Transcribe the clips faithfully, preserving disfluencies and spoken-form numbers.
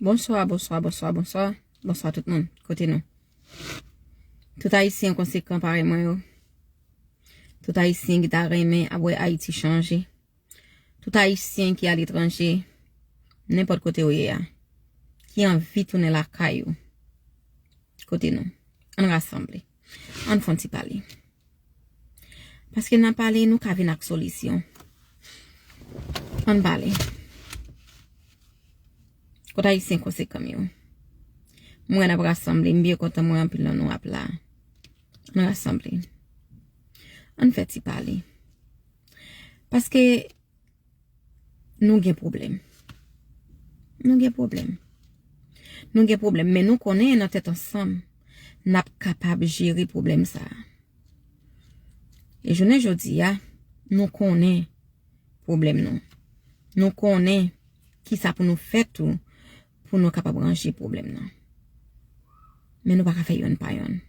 Bonswa, bonswa, bonswa, bonswa. Bonswa tout moun. Kote nou? Tout Ayisyen konsekan parèy mwen yo. Tout Ayisyen ki ta renmen ap wè Ayiti chanje. Tout Ayisyen ki aletranje, nenpòt kote w ye a, ki anvi tounen lakay ou. Kote nou? Ann rasanble. Ann fè yon ti pale. Paske nan pale, nou ka vin ak solisyon. Ann pale. Kot Ayisyen konsekan m yo? Mwen ap rasanble, m byen kontan mwen anpil nan nou ap la. Ann rasanble. Ann fè ti pale. Paske nou gen pwoblèm. Nou gen pwoblèm. Nou gen pwoblèm, men nou konnen nan tèt ansanm, n ap kapab jere pwoblèm sa a. E jounen jodi a, nou konnen pwoblèm nou. Nou konnen kisa pou nou fè tou pou nou kapab ranje pwoblèm nan. Men nou pa ka fè yonn pa yonn.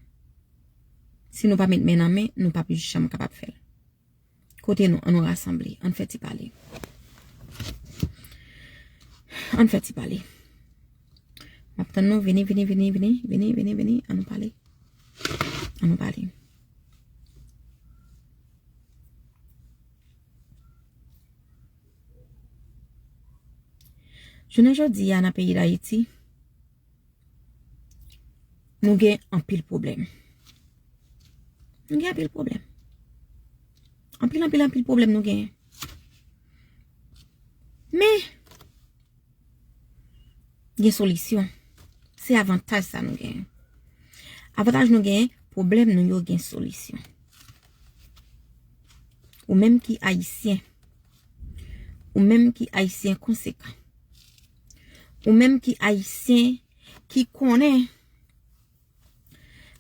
Si nou pa met men nan men, nou p ap janm kapab fè l. Kote nou? Ann nou rasanble. Ann fè ti pale. Ann fè ti pale. M ap tann nou. Vini, vini, vini, vini, vini, vini, vini. Ann nou pale. Ann nou pale. Jounen jodi a nan peyi Dayiti, nou gen anpil pwoblèm. Nou gen anpil pwoblèm. Anpil, anpil, anpil pwoblèm nou genyen. Men, gen solisyon. Se avantaj sa nou genyen. Avantaj nou genyen, pwoblèm nou yo gen solisyon. Ou menm ki Ayisyen, ou menm ki Ayisyen konsekan, ou menm ki Ayisyen ki konnen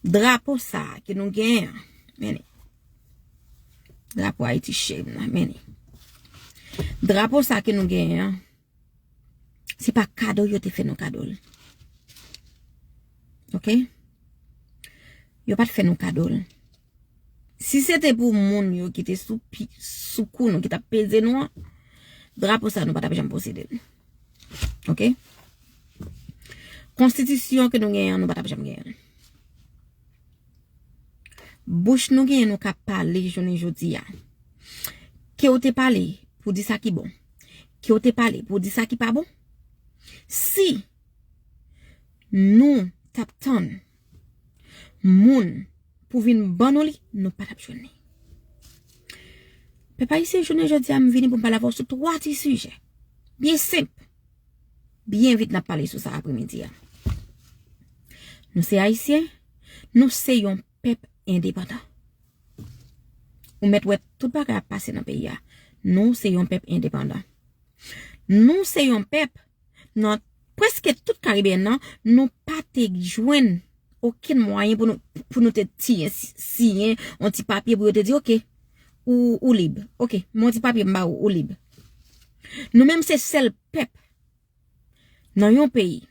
drapo sa a ke nou genyen an, men li. Drapo Ayiti cheri m nan, men li. Drapo sa a ke nou genyen an, se pa kado yo te fè nou kado l. Oke? Yo pa t fè nou kado l. Si se te pou moun yo ki te sou pi, sou kou nou, ki t ap peze nou an, drapo sa nou pa t ap janm posede l. Oke? Konstitisyon ke nou genyen an, nou pa t ap janm genyen l. Bouch nou genyen, nou ka pale jounen jodi a. Ke w te pale pou di sa ki bon. Ke w te pale pou di sa ki pa bon. Si nou t ap tann moun pou vin ban nou li, nou pa t ap jwenn li. Pèp ayisyen, jounen jodi a, m vini pou m pale avè w sou twa ti sijè. Byen senp. Byen vit, n ap pale sou sa apremidi a. Nou se Ayisyen, nou se yon pèp endepandan. Ou mèt wè tout bagay ap pase nan peyi a. Nou se yon pèp endepandan. Nou se yon pèp, nan prèske tout Karibeyèn nan, nou pa te jwenn okenn mwayen pou nou, pou nou te siyen, si-, siyen yon ti papye pou yo te di, "Oke, ou, ou lib. Oke, men yon ti papye m ba ou, ou lib." Nou menm se sèl pèp nan yon peyi,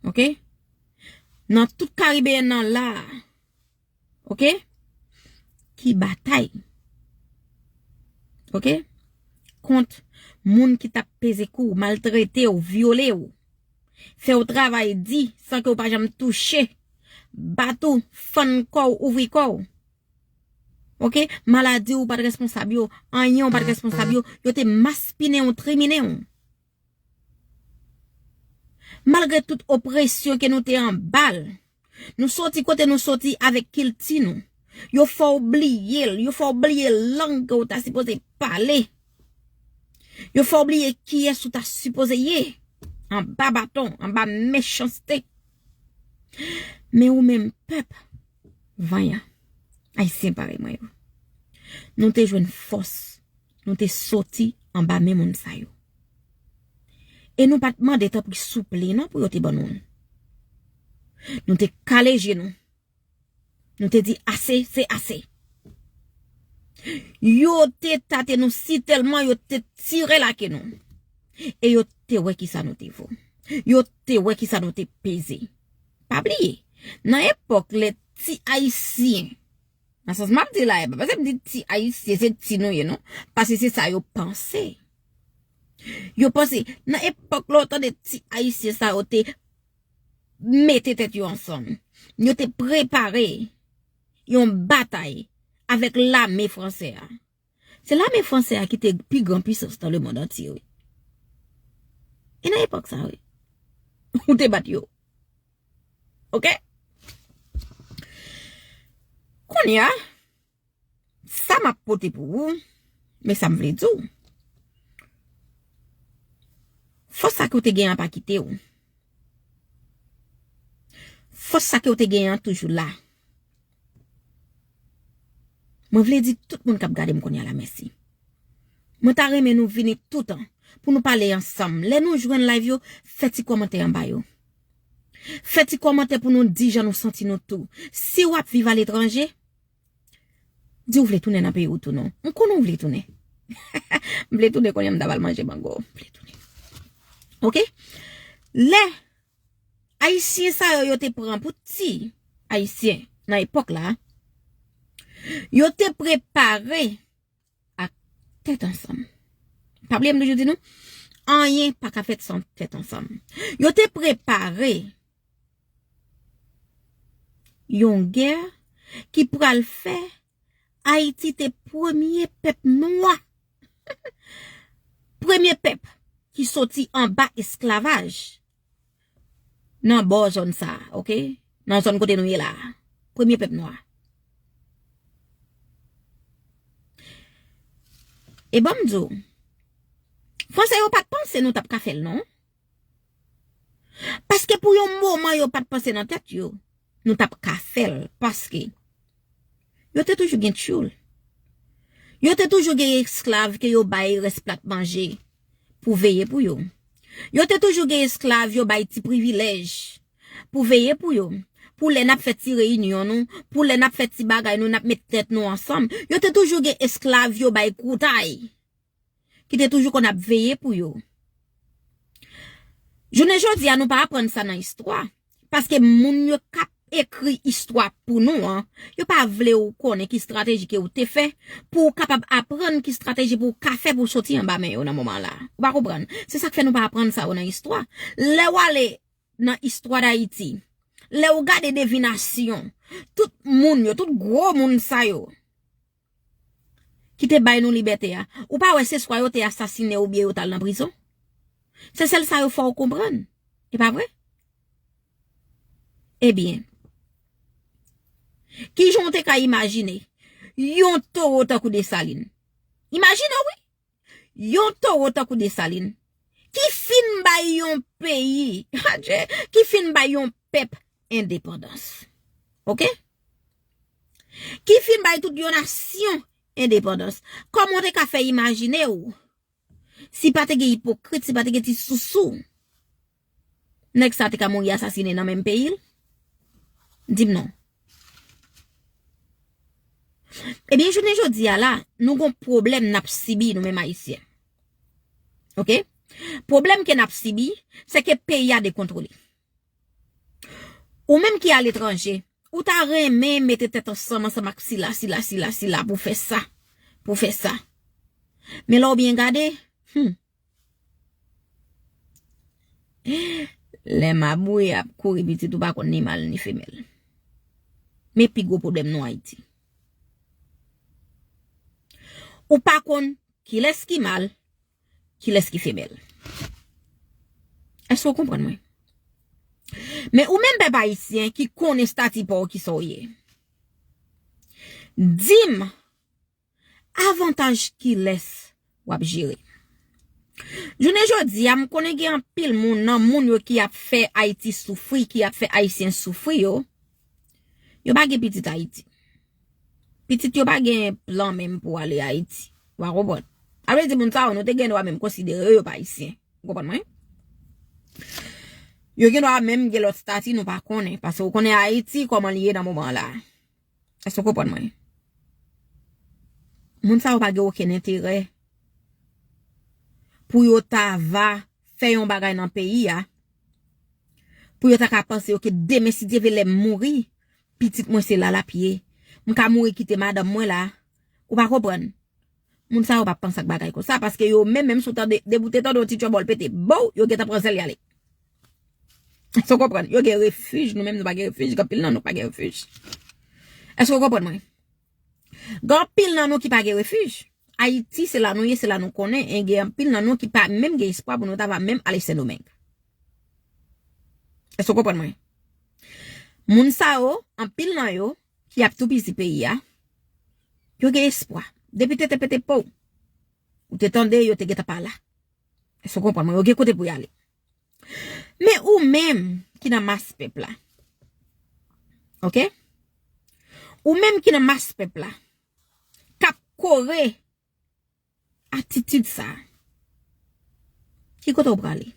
oke? Nan tout Karibeyèn nan la a, oke? Ki batay, oke? Kont moun ki t ap peze kou w, maltrete w, vyole w, fè w travay di san ke w pa janm touche, bat ou, fann kò w, ouvri kò w. Oke? Maladi w pa t responsab yo, anyen w pa t responsab yo, yo te maspinen w, triminen w. Malgre tout opresyon ke nou te anba l, nou soti kote nou soti avèk kilti nou. Yo fè w bliye l, yo fè w bliye lang ke w ta sipoze pale. Yo fè w bliye kiyès ou ta sipoze ye. Anba baton, anba mechanste. Men ou menm pèp, vanyan, Ayisyen parèy mwen yo, nou te jwenn fòs, nou te soti anba men moun sa yo. E nou pa t mande tanpri souple non pou yo te ban nou l. Nou te kale je nou. Nou te di ase, se ase. Yo te tate nou sitèlman, yo te tire lake nou. E yo te wè kisa nou te vo. Yo te wè kisa nou te peze. Pa bliye, nan epòk lè ti Ayisyen, nan sans m ap di la, e pa paske m di ti Ayisyen, se ti nou ye, non. Paske se sa yo panse. Yo panse, nan epòk la, w tande ti Ayisyen sa yo te mete tèt yo ansanm. Yo te prepare yon batay avèk lame fransè a. Se lame fransè a ki te pi gran pwisans nan lemonn antye, wi. E nan epòk sa, wi. Ou te bat yo. Oke? Kounye a, sa m ap pote pou ou, men sa m vle di w. Fòs sa ke w te genyen an pa kite w. Fòs sa ke w te genyen an toujou la. Mwen vle di tout moun k ap gade m kounye a la mèsi. Mwen ta renmen nou vini toutan pou nou pale ansanm. Lè nou jwenn live yo, fè ti kòmantè anba yo. Fè ti kòmantè pou nou di jan nou santi nou tou. Si w ap viv aletranje, di w vle tounen nan peyi w tou non. M konnen w vle tounen. M vle tounen kounye a m ta pral manje mango. M vle tounen. Oke? Lè Ayisyen sa yo, yo te pran pou ti Ayisyen nan epòk la, yo te prepare ak tèt ansanm. Pa bliye m toujou di nou, anyen pa ka fèt san tèt ansanm. Yo te prepare yon gè ki pral fè Ayiti te premye pèp nwa. Premye pèp ki soti anba esklavaj nan bò zòn sa a, oke? Nan zòn kote nou ye la a. Premye pèp nwa. E ban m di w, Fransè yo pa t panse nou t ap ka fè l, non. Paske pou yon moman yo pa t panse nan tèt yo, nou t ap ka fè l. Paske yo te toujou gen tchoul. Yo te toujou gen esklav ke yo bay rès plat manje pou veye pou yo. Yo te toujou gen esklav yo bay ti privilèj pou veye pou yo. Pou lè n ap fè ti reyinyon nou, pou lè n ap fè ti bagay nou, n ap met tèt nou ansanm. Yo te toujou gen esklav yo bay koutay ki te toujou konn ap veye pou yo. Jounen jodi a, nou pa aprann sa nan istwa. Paske moun yo k ap ekri istwa pou nou an, yo pa vle w konnen ki estrateji ke w te fè pou w kapab aprann ki estrateji pou w ka fè pou w soti anba men yo nan moman la. Ou pa konprann? Se sa k fè nou pa aprann sa yo nan istwa. Lè w ale nan istwa Dayiti, lè w gade devinasyon, tout moun yo, tout gwo moun sa yo, ki te bay nou libète a, ou pa wè se swa yo te asasinen oubyen yo t al nan prizon? Se sèl sa yo fè w konprann. E pa vre? Ebyen, kijan w te ka imajine yon towo tankou Desalin? Imajine w, wi! Yon towo tankou Desalin, ki fin bay yon peyi, adje, ki fin bay yon pèp endepandans. Oke? Ki fin bay tout yon nasyon endepandans. Kòman w te ka fè imajine w, si pa te gen ipokrit, si pa te gen ti sousou, nèg sa te ka mouri asasinen nan menm peyi l? Di m non. Ebyen, jounen jodi a la, nou gon pwoblèm n ap sibi, nou menm Ayisyen. Oke? Pwoblèm ke n ap sibi, se ke peyi a dekontwole. Ou menm ki aletranje, ou ta renmen mete tèt ansanm, ansanm ak sila, sila, sila, sila pou fè sa, pou fè sa. Men lè w byen gade, hmm, lè mabouya ap kouri pitit, ou pa konn ni mal ni femèl. Men pi gwo pwoblèm nou Ayiti. Ou pa konn kilès ki mal, kilès ki femèl. Èske w konprann mwen? Men ou menm pèp ayisyen ki konn estati pa w kisa w ye, di m avantaj kilès w ap jere. Jounen jodi a, m konnen gen anpil moun nan moun yo ki ap fè Ayiti soufri, ki ap fè Ayisyen soufri yo, yo pa gen pitit Ayiti. Pitit yo pa gen plan menm pou ale Ayiti. Ou pa konprann? Sa vle di moun sa yo, nou te gen dwa menm konsidere yo, yo pa Ayisyen. Ou konprann mwen? Yo gen dwa menm gen lòt estati nou pa konnen, paske ou konnen Ayiti kòman li ye nan moman la. Èske w konprann mwen? Moun sa yo pa gen okenn enterè pou yo ta va fè yon bagay nan peyi a, pou yo ta ka panse yo ke demen, si Dye vle, lè m mouri, pitit mwen se la l ap ye. M ka mouri kite madanm mwen la. Ou pa konprann? Moun sa yo pa panse ak bagay konsa, paske yo menm, menm si w tande, depi w te tande yon ti tchòbòl pete, bow, yo gentan pran zèl y ale. Èske w konprann? Yo gen refij, nou menm nou pa gen refij, gen anpil nan nou pa gen refij. Èske w konprann mwen? Gen anpil nan nou ki pa gen refij. Ayiti, se la nou ye, se la nou konnen, e gen anpil nan nou ki pa menm gen espwa pou nou ta va menm ale Sendomeng. Èske w konprann mwen? Moun sa yo, anpil nan yo, ki ap toupizi peyi a, yo gen espwa. Depi tete pete po, ou te tande, yo te gentan pa la. Èske w konprann mwen? Yo gen kote pou y ale. Men ou menm ki nan mas pèp la, oke? Ou menm ki nan mas pèp la, k ap kore atitid sa a, ki kote w prale?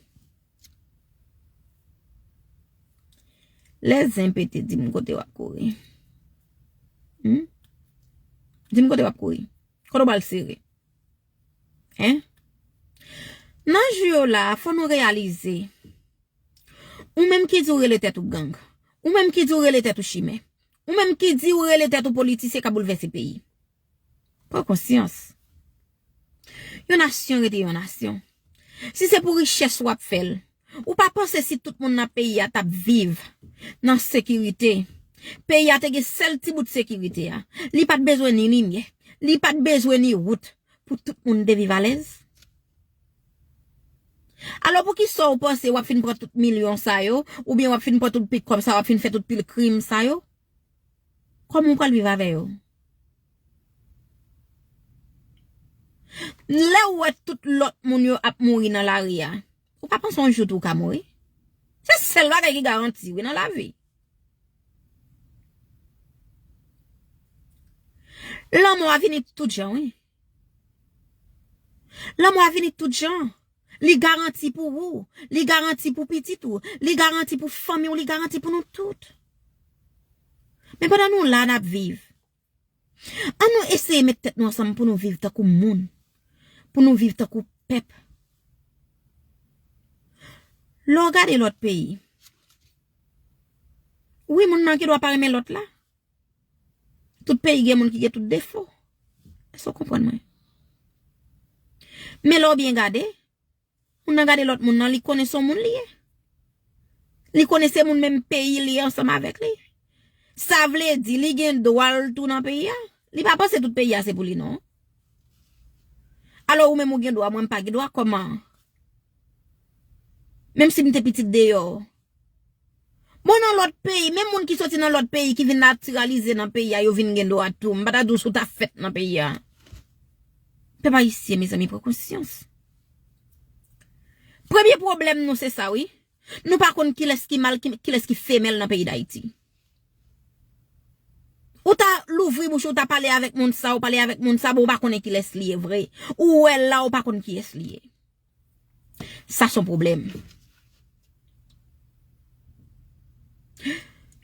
Lè zen pete, di m kote w ap kouri. Hmm? Di m kote w ap kouri. Kote w pral sere? Hein? Nan jou yo la, fò nou reyalize. Ou menm ki di w rele tèt ou gang. Ou menm ki di w rele tèt ou chimè. Ou menm ki di w rele tèt ou politisyen k ap boulvèse peyi. Pran konsyans. Yon nasyon rete yon nasyon. Si se pou richès w ap fè l, ou pa panse si tout moun nan peyi a t ap viv nan sekirite, peyi a te gen sèl ti bout sekirite a, li pa t bezwen ni limyè, li pa t bezwen ni wout pou tout moun te viv alèz? Alò, poukisa w panse w ap fin pran tout milyon sa yo, oubyen w ap fin pran tout pil kòb sa yo, w ap fin fè tout pil krim sa yo? Kòman w pral viv avè yo? Lè w wè tout lòt moun yo ap mouri nan lari a, ou pa panse yon jou tou w ka mouri? Se sèl bagay ki garanti, wi, nan lavi. Lanmò a vini tout jan, wi. Lanmò a vini tout jan. Li garanti pou ou, li garanti pou pitit ou, li garanti pou fanmi w, li garanti pou nou tout. Men pandan nou la, n ap viv. An nou eseye met tèt nou ansanm pou nou viv tankou moun, pou nou viv tankou pèp. Lè w gade lòt peyi, wi, moun nan gen dwa pa renmen lòt la. Tout peyi gen moun ki gen tout defo. Èske w konprann mwen? Men lè w byen gade, moun nan gade lòt moun nan, li konnen se yon moun li ye. Li konnen se moun menm peyi li ye ansanm avèk li. Sa vle di, li gen dwa l tou nan peyi a. Li pa panse tout peyi a se pou li, non. Alò, ou menm ou gen dwa, mwen m pa gen dwa, kòman? Menm si m te pitit deyò. Bon, nan lòt peyi, menm moun ki soti nan lòt peyi, ki vin natiralize nan peyi a, yo vin gen dwa tou. M pa ta di w si w ta fèt nan peyi a. Pèp ayisyen, mezanmi, pran konsyans. Premye pwoblèm nou, se sa, wi. Nou pa konn kilès ki mal, ki, kilès ki femèl nan peyi Dayiti. Ou ta louvri bouch ou, ou ta pale avèk moun sa, ou pale avèk moun sa, bon, ou pa konnen kilès li ye vre. Ou wè l la, ou pa konn kiyès li ye. Sa se yon pwoblèm.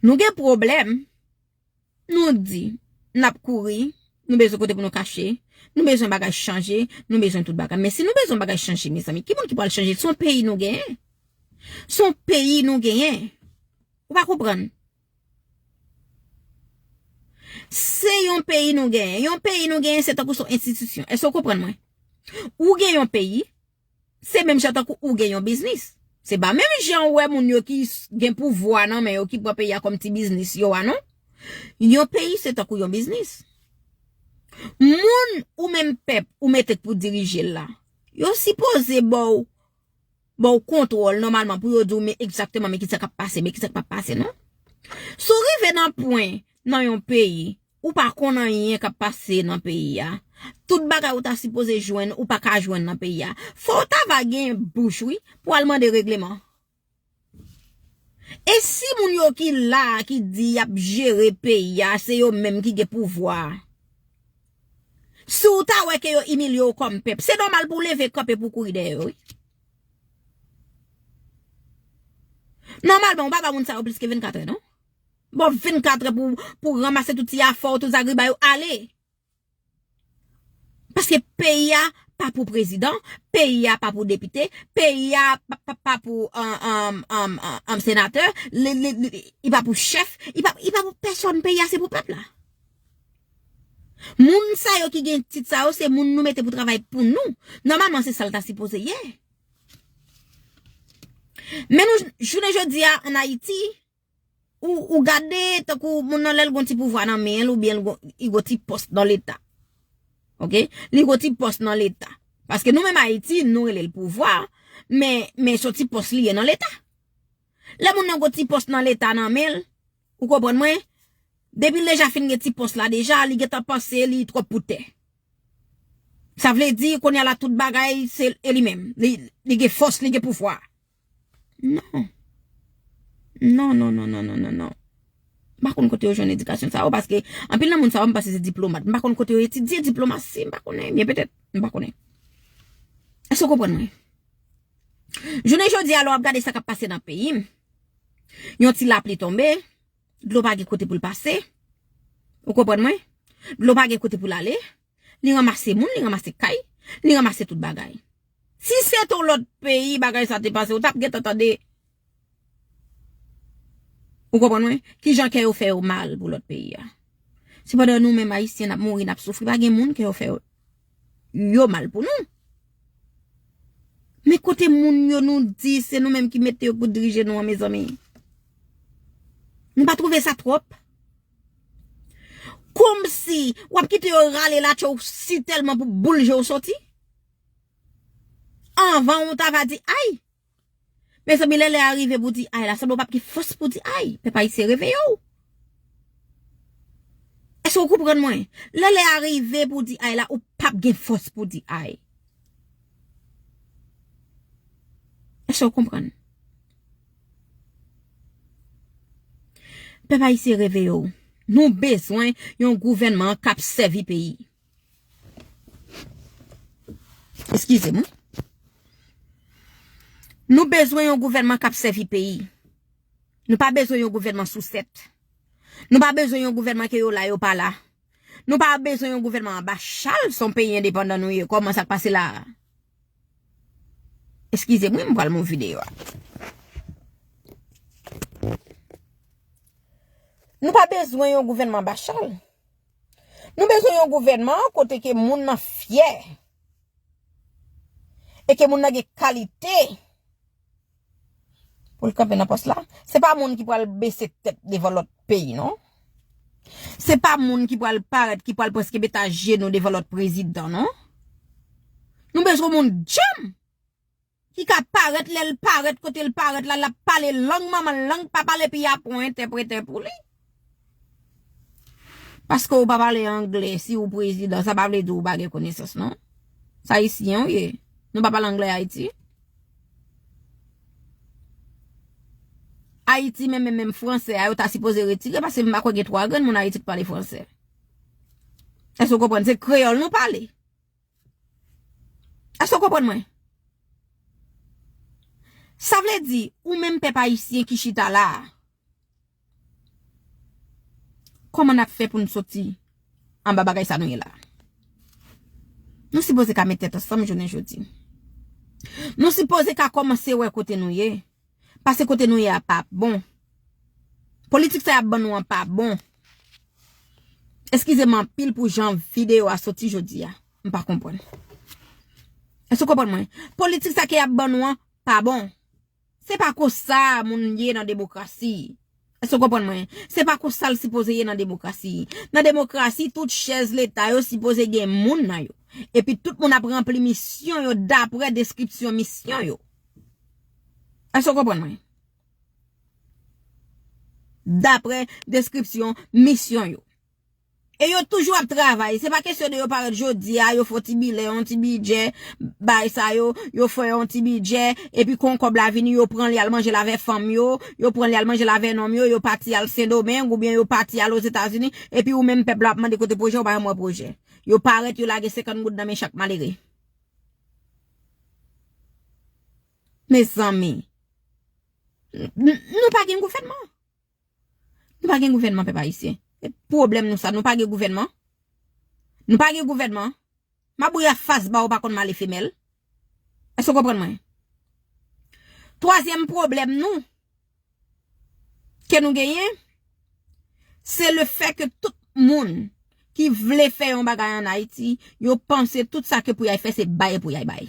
Nou gen pwoblèm, nou di, n ap kouri, nou bezwen kote pou nou kache, nou bezwen bagay chanje, nou bezwen tout bagay. Men si nou bezwen bagay chanje, mezanmi, ki moun ki pral chanje? Se yon peyi nou genyen. Se yon peyi nou genyen. Ou pa konprann? Se yon peyi nou genyen. Yon peyi nou genyen, se tankou se yon enstitisyon. Èske w konprann mwen? Ou gen yon peyi, se menm jan tankou ou gen yon biznis. Se pa menm jan ou wè moun yo ki s-, gen pouvwa nan men yo, ki pran peyi a kòm ti biznis yo a, non. Yon peyi, se tankou yon biznis. Moun ou menm pèp ou mete pou dirije l la, yo sipoze ba w ba w kontwòl nòmalman pou yo di w men egzakteman men kisa k ap pase, men kisa k p ap pase, non? Si w rive nan pwen nan yon peyi, ou pa konn anyen k ap pase nan peyi a, tout bagay ou ta sipoze jwenn, ou pa ka jwenn nan peyi a, fò w ta va gen bouch, wi, pou w al mande regleman. E si moun yo ki la a, ki di y ap jere peyi a, se yo menm ki gen pouvwa a? Si w ta wè ke yo imilye w kòm pèp, se nòmal pou w leve kanpe pou w kouri dèyè yo, wi. Nòmalman, ou pa ba moun sa yo plis ke vennkatrè, non? Bon, vennkatrè pou, pou ranmase tout ti afè w, tout zagribay ou, ale. Paske peyi a pa pou prezidan, peyi a pa pou depite, peyi a pa, pa, pa pou, an, an, an, an, an, senatè, li, li, li, li pa pou chèf, li pa, li pa pou pèsòn, peyi a se pou pèp la. Moun sa yo ki gen tit sa yo, se moun nou mete pou travay pou nou. Nòmalman, se sa l ta sipoze ye. Men nou, jounen jodi a, ann Ayiti, ou, ou gade tankou moun nan lè l gon ti pouvwa nan men l, oubyen l gon, li gon ti pòs nan Leta. Oke? Li gon ti pòs nan Leta. Paske nou menm Ayiti, nou rele l pouvwa, men, men se yon ti pòs li ye nan Leta. Lè moun nan gon ti pòs nan Leta nan men l, ou konprann mwen? Depi l deja fin gen ti pòs la deja, li gentan panse li twòp pou tè. Sa vle di, kounye a la tout bagay, se e li menm. Li, li gen fòs, li gen pouvwa. Non. Non, non, non, non, non, non, non. M pa konn kote yo jwenn edikasyon sa yo, paske anpil nan moun sa yo, m panse se diplomat. M pa konn kote yo etidye diplomasi, m pa konnen. Byen petèt, m pa konnen. Èske w konprann mwen? Jounen jodi a, lè w ap gade sa k ap pase nan peyi m, yon ti lapli tonbe, dlo pa gen kote pou l pase. Ou konprann mwen? Dlo pa gen kote pou l ale. Li ranmase moun, li ranmase kay, li ranmase tout bagay. Si se te yon lòt peyi bagay sa te pase, ou t ap gentan tande. Ou konprann mwen? Kijan kè yo fè yo mal pou lòt peyi a. Sepandan, nou menm Ayisyen, n ap mouri, n ap soufri. Pa gen moun kè yo fè yo, yo mal pou nou. Men kote moun yo nou di se nou menm ki mete yo pou dirije nou an, mezanmi? Nou pa twouve sa twòp? Kòmsi w ap kite yo rale latche w si tèlman pou boul je w soti? Anvan ou ta va di ay. Mezanmi, lè lè a rive pou di ay la, sanble w p ap gen fòs pou di ay. Pèp ayisyen, reveye w. Èske w konprann mwen? Lè lè a rive pou di ay la, ou p ap gen fòs pou di ay. Èske w konprann? Pèp ayisyen, reveye w. Nou bezwen yon gouvènman k ap sèvi peyi. Eskize m. Nou bezwen yon gouvènman k ap sèvi peyi. Nou pa bezwen yon gouvènman sousèt. Nou pa bezwen yon gouvènman ke yo la, yo pa la. Nou pa bezwen yon gouvènman anba chal, se yon peyi endepandan nou ye. Kòman sa k pase la a? Eskize m, wi, m pral move videyo a. Nou pa bezwen yon gouvènman anba chal. Nou bezwen yon gouvènman kote ke moun nan fyè. E ke moun nan gen kalite pou l kanpe nan pòs la. Se pa moun ki pral bese tèt devan lòt peyi, non. Se pa moun ki pral parèt, ki pral prèske met ajenou devan lòt prezidan, non. Nou bezwen moun djanm ki ka parèt, lè l parèt, kote l parèt la, l ap pale lang manman l, lang papa l, epi y ap yon entèpretè pou li. Paske ou pa pale anglè, si ou prezidan, sa pa vle di ou pa gen konesans, non. Se ayisyen ou ye. Nou pa pale anglè Ayiti. Ayiti, menm, menm, menm fransè a, yo ta sipoze retire, paske m pa kwè gen twa grenn moun Ayiti ki pale fransè. Èske w konprann? Se kreyòl nou pale. Èske w konprann mwen? Sa vle di, ou menm pèp ayisyen ki chita la a, kòman n ap fè pou n soti anba bagay sa nou ye la a? Nou sipoze ka met tèt ansanm jounen jodi. Nou sipoze ka kòmanse wè kote nou ye. Paske kote nou ye a pa bon. Politik sa y ap ban nou an pa bon. Eskize m anpil pou jan videyo a soti jodi a. M pa konprann. Èske w konprann mwen? Politik sa ke y ap ban nou an pa bon. Se pa konsa moun ye nan demokrasi. Èske w konprann mwen? Se pa konsa l sipoze ye nan demokrasi. Nan demokrasi, tout chèz leta yo sipoze gen moun nan yo. Epi tout moun ap ranpli misyon yo dapre deskripsyon misyon yo. Èske w konprann mwen? Dapre deskripsyon misyon yo. E yo toujou ap travay. Se pa kesyon de yo parèt jodi a, yo fè yon ti bilè, yon ti bidjè, bay sa yo, yo fè yon ti bidjè, epi kon kòb la vini, yo pran li al manje l avè fanm yo, yo pran li al manje l avè nonm yo, yo pati al Sendomeng, oubyen yo pati al Ozetazini, epi ou menm pèp la ap mande kote pwojè, ou pa janm wè pwojè. Yo parèt, yo lage senkant goud nan men chak malere. Mezanmi, n-, n-, nou pa gen gouvènman. Nou pa gen gouvènman, pèp ayisyen. Se pwoblèm nou sa, nou pa gen gouvènman. Nou pa gen gouvènman. Mabouya fas ba ou pa konn male femèl. Èske w konprann mwen? Twazyèm pwoblèm nou ke nou genyen, se le fè ke tout moun ki vle fè yon bagay ann Ayiti, yo panse tout sa ke pou y al fè, se bay pou y al bay.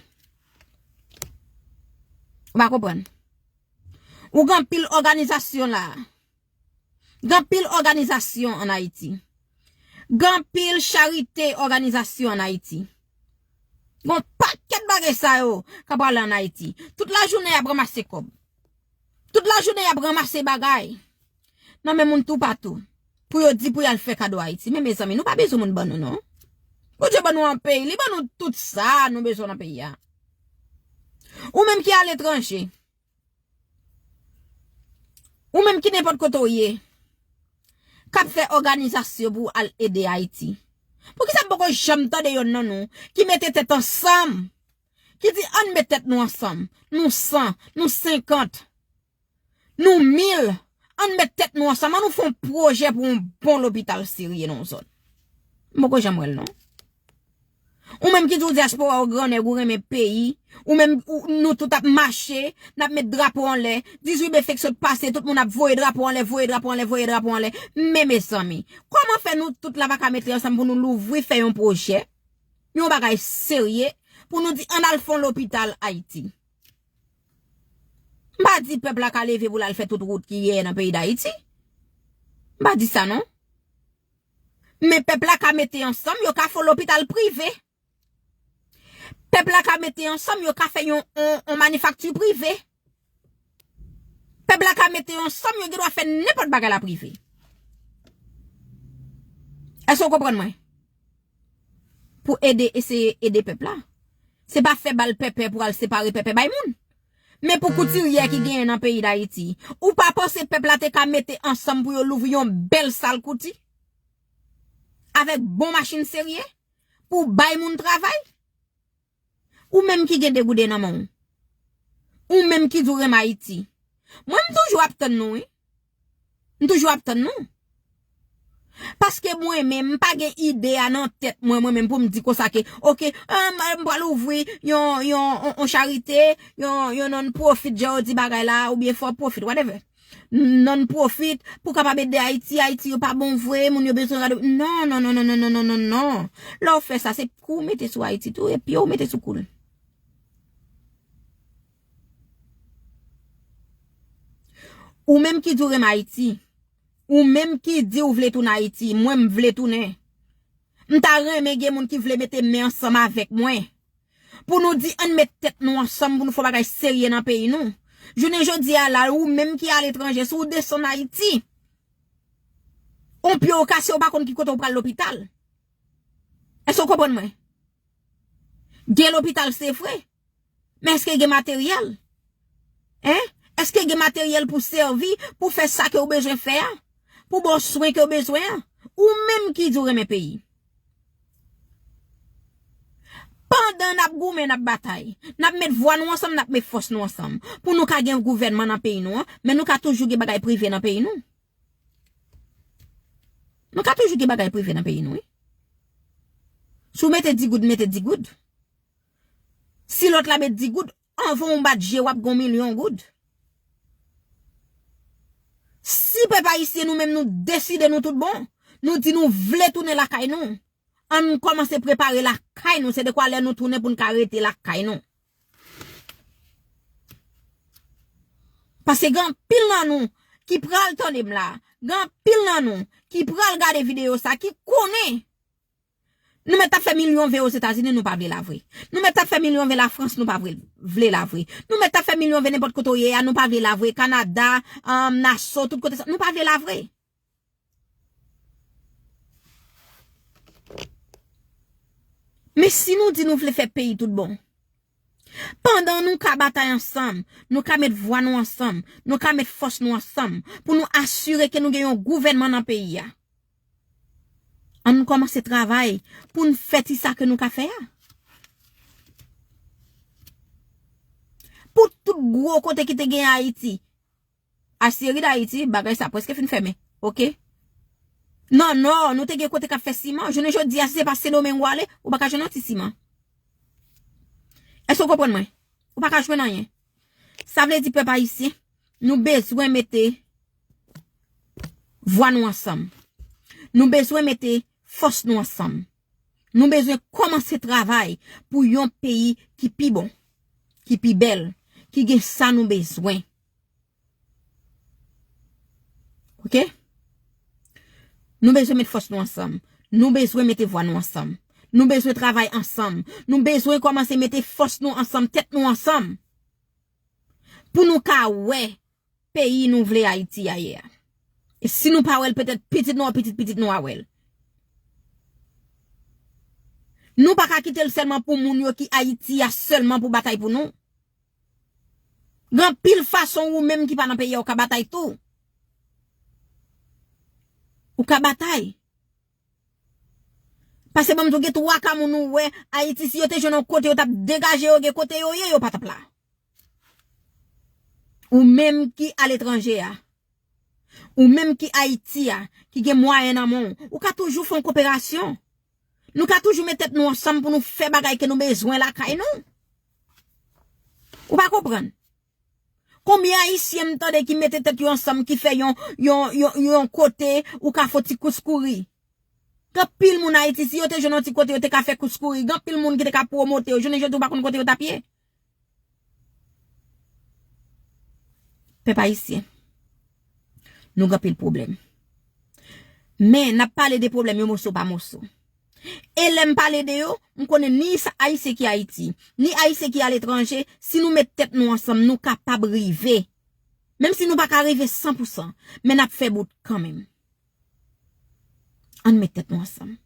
Ou pa konprann? Ou gen anpil òganizasyon la. Gen anpil òganizasyon ann Ayiti. Gen anpil charite òganizasyon ann Ayiti. Gen yon pakèt bagay sa yo k ap prale ann Ayiti. Tout lajounen y ap ranmase kòb. Tout lajounen y ap ranmase bagay nan men moun toupatou pou yo di pou y al fè kado Ayiti. Men mezanmi, nou pa bezwen moun ban nou non. Bondye ban nou yon peyi, li ban nou tout sa nou bezwen nan peyi a. Ou menm ki aletranje, ou menm ki nenpòt kote w ye, k ap fè òganizasyon pou w al ede Ayiti. Poukisa m poko janm tande yonn nan nou ki mete tèt ansanm, ki di ann met tèt nou ansanm, nou san, nou senkant, nou mil, ann met tèt nou ansanm, ann nou fè yon pwojè pou yon bon lopital serye nan yon zòn. M poko janm wè l non. Ou menm ki di w dyaspora, ou grannèg, ou renmen peyi, ou menm ou, nou tout ap mache, n ap met drapo anlè, dizuit me fenk sot pase, tout moun ap voye drapo anlè, voye drapo anlè, voye drapo anlè. Men mezanmi, kòman fè nou tout la pa ka mete ansanm pou nou louvri fè yon pwojè, yon bagay serye, pou nou di ann al fè yon lopital Ayiti? M pa di pèp la ka leve pou l al fè tout wout ki ye nan peyi Dayiti. M pa di sa non. Men pèp la ka mete ansanm, yo ka fè yon lopital prive. Pèp la ka mete ansanm, yo ka fè yon, yon, yon manifakti prive. Pèp la ka mete ansanm, yo gen dwa fè nenpòt bagay la prive. Èske w konprann mwen? Pou ede, eseye ede pèp la. Se pa fè bal pèpè pou al separe pèpè bay moun. Men pou koutiryè ki genyen nan peyi Dayiti, ou pa panse pèp la te ka mete ansanm pou yo louvri yon bèl sal kouti? Avèk bon machin serye? Pou bay moun travay? Ou menm ki gen de gouden nan men w. Ou menm ki di w renmen Ayiti. Mwen, m toujou ap tann nou, wi. M toujou ap tann nou. Paske mwen menm, m pa gen ide a nan tèt mwen, mwen menm, pou m di konsa ke, oke, ah, m, m pral ouvri yon, yon, yon, yon charite, yon, yon non-profit, jan yo di bagay la, oubyen for profit, whatever. Non-profit, pou kapab ede Ayiti, Ayiti yo pa bon vre, moun yo bezwen rado. Non, non, non, non, non, non, non, non, non. Lè w fè sa, se kou w mete sou Ayiti tou, e pye w mete sou kou l. Ou menm ki di w renmen Ayiti, ou menm ki di w vle tounen Ayiti, mwen m vle tounen. M ta renmen gen moun ki vle mete men ansanm avèk mwen. Pou nou di ann met tèt nou ansanm pou nou fè yon bagay serye nan peyi nou. Jounen jodi a la, ou menm ki aletranje, si w desann Ayiti, yon pye w kase, ou pa konn ki kote w pral lopital. Èske w konprann mwen? Gen lopital, se vre. Men èske gen materyèl? Hein? Èske gen materyèl pou sèvi, pou fè sa ke w bezwen fè a? Pou ba w swen ke w bezwen an? Ou menm ki di w renmen peyi. Pandan n ap goumen, n ap batay, n ap met vwa nou ansanm, n ap met fòs nou ansanm, pou nou ka gen gouvènman nan peyi nou an, men nou ka toujou gen bagay prive nan peyi nou. Nou ka toujou gen bagay prive nan peyi nou, wi. Si w mete di goud, mete di goud. Si lòt la met di goud, anvan w bat je, w ap gen yon milyon goud. Si pèp ayisyen nou menm nou deside nou tout bon, nou di nou vle tounen lakay nou, ann kòmanse prepare lakay nou, se dekwa lè nou tounen pou n ka rete lakay nou. Paske gen anpil nan nou ki pral tande m la, gen anpil nan nou ki pral gade videyo sa, ki konnen nou mèt ap fè milyon ve Ozetazini, nou pa vle la vre. Nou mèt ap fè milyon ve Lafrans, nou pa vle, vle la vre. Nou mèt ap fè milyon ve nenpòt kote w ye a, nou pa vle la vre. Kanada, um, Naso, tout kote sa, nou pa vle la vre. Men si nou di nou vle fè peyi tout bon, pandan nou ka batay ansanm, nou ka met vwa nou ansanm, nou ka met fòs nou ansanm pou nou asire ke nou gen yon gouvènman nan peyi a. Ann kòmanse travay pou n fè ti sa ke nou ka fè a. Pou tout gwo kote ki te gen Ayiti, Asyeri Dayiti, bagay sa prèske fin fèmen. Oke? Nan Nò, nou te gen kote k ap fè siman. Jounen jodi a, si se pa Sendomeng ou ale, ou pa ka jwenn yon ti siman. Èske w konprann mwen? Ou pa ka jwenn anyen. Sa vle di, pèp ayisyen, nou bezwen mete vwa nou ansanm. Nou bezwen mete fòs nou ansanm. Nou bezwen kòmanse travay pou yon peyi ki pi bon, ki pi bèl, ki gen sa nou bezwen. Oke? Nou bezwen met fòs nou ansanm. Nou bezwen mete vwa nou ansanm. Nou bezwen travay ansanm. Nou bezwen kòmanse mete fòs nou ansanm, tèt nou ansanm. Pou nou ka wè peyi nou vle Ayiti a ye a. E si nou pa wè l, petèt pitit nou, pitit pitit nou a wè l. Nou pa ka kite l sèlman pou moun yo ki Ayiti a sèlman pou batay pou nou. Gen anpil fason ou menm ki pa nan peyi a ou ka batay tou. Ou ka batay. Pase banm di w, gen twa ka moun ou wè Ayiti, si yo te jwenn yon kote yo t ap degaje yo, gen kote yo ye, yo pa t ap la. Ou menm ki aletranje a, ou menm ki Ayiti a, ki gen mwayen nan men w, ou ka toujou fè yon koperasyon. Nou ka toujou met tèt nou ansanm pou nou fè bagay ke nou bezwen lakay nou. Ou pa konprann? Konbyen Ayisyen m tande ki mete tèt yo ansanm, ki fè yon, yon, yon, yon kote ou ka fè ti kouskouri? Gen anpil moun Ayiti, si yo te jwenn yon ti kote yo te ka fè kouskouri, gen anpil moun ki te ka pwomote yo. Jounen jodi, ou pa konn kote yo t ap ye. Pèp ayisyen, nou gen anpil pwoblèm. Men, n ap pale de pwoblèm yo moso pa moso. E lè m pale de yo, m konnen ni sa Ayisyen ki Ayiti, ni Ayisyen ki aletranje, si nou met tèt nou ansanm, nou kapab rive. Menm si nou pa ka rive san pou san, men n ap fè bout kanmenm. Ann met tèt nou ansanm.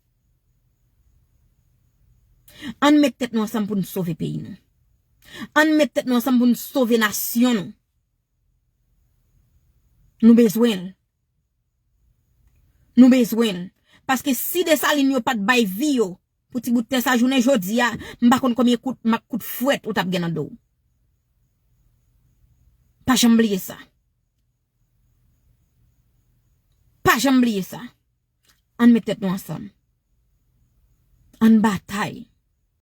Ann met tèt nou ansanm pou n sove peyi nou. Ann met tèt nou ansanm pou n sove nasyon nou. Nou bezwen l. Nou bezwen l. Paske si Desalin yo pa t bay vi yo pou ti bout tè sa jounen jodi a, m pa konn konbyen kout mak, kout fwèt ou t ap gen nan do w. Pa janm bliye sa. Pa janm bliye sa. Ann met tèt nou ansanm. Ann batay.